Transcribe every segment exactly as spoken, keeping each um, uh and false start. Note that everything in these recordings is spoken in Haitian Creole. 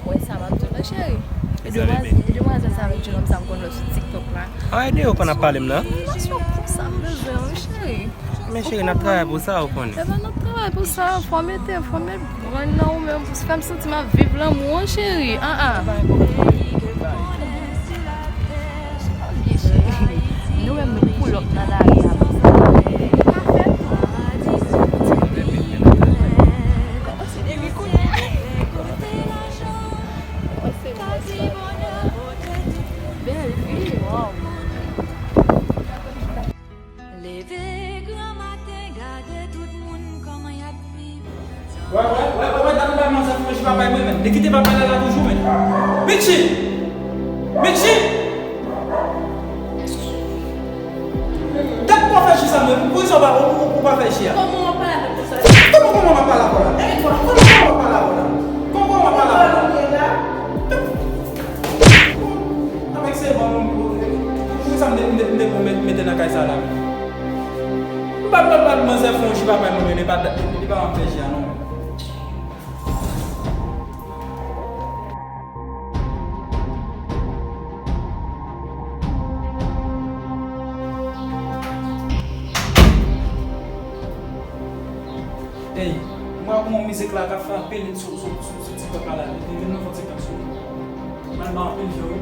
Wè sa m ap di w la, cheri. E demwazèl, e demwazèl sa avèk jenòm sa m konn wè sou TikTok la. Ah, e de yo konn ap pale m nan. Relasyon pou sa m bezwen, wi, cheri. Men cheri, n ap travay pou sa, ou konnen. Epa, n ap travay pou sa, fò mete, fò met grenn nan ou menm, pou fè m santi m ap viv lanmou an, cheri. Ah, ah. Nou menm, nou pull up nan lari a. Bèl vi, waw. Leve granmaten, gade tout moun kòman y ap viv. Wè, wè, wè, wè, wè, gade ba manzè fè yon ji papay mwen, men. Li kite papay la la toujou, men. Mitchi! Mitchi! Gad kòman w fè ji sa, men. Poukisa w pa, ou, ou, ou pa fè ji a? Kòman w ap pale avè m konsa? Kòman, kòman w ap pale avè w la? Kòman, kòman w ap pale avè w la? Kòman, kòman w ap pale avè w la? Avèk se bon, poukisa m te, m te, m te konn met, mete nan kay sa la? M pa, m pa, m pa, manzè fè yon ji papay mwen, men li pa, li pa anpeche a, non. Ey, mwen ap mwen mizik la k ap fè anpil hit sou, sou, sou, sou TikTok la, la. Li vin nan fon TikTok sou. Mwen ba anpil vye, wi.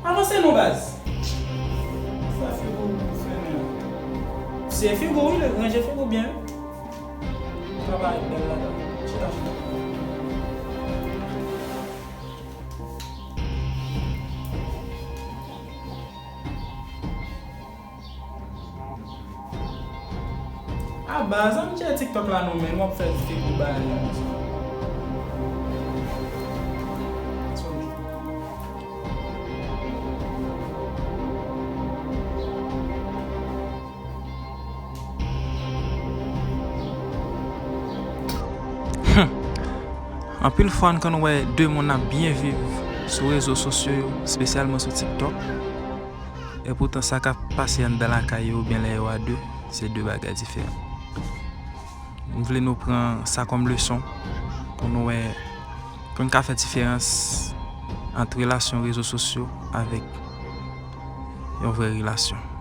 Avanse non, baz. Fè figo ou fèmen. Se figo, wi, ranje figo byen, wi. Travay bèl ladan. Chita, chita. A baz, ann tcheke TikTok la non, men w ap fè figo ba li. Anpil fwa n konn wè de moun ap byen viv sou rezo sosyo yo, espesyalman sou TikTok. Epoutan sa k ap pase anndan lakay yo oubyen lè yo a de, se de bagay diferan. M vle nou pran sa kòm leson pou nou wè, pou n ka fè diferans ant relasyon rezo sosyo avèk yon vrè relasyon.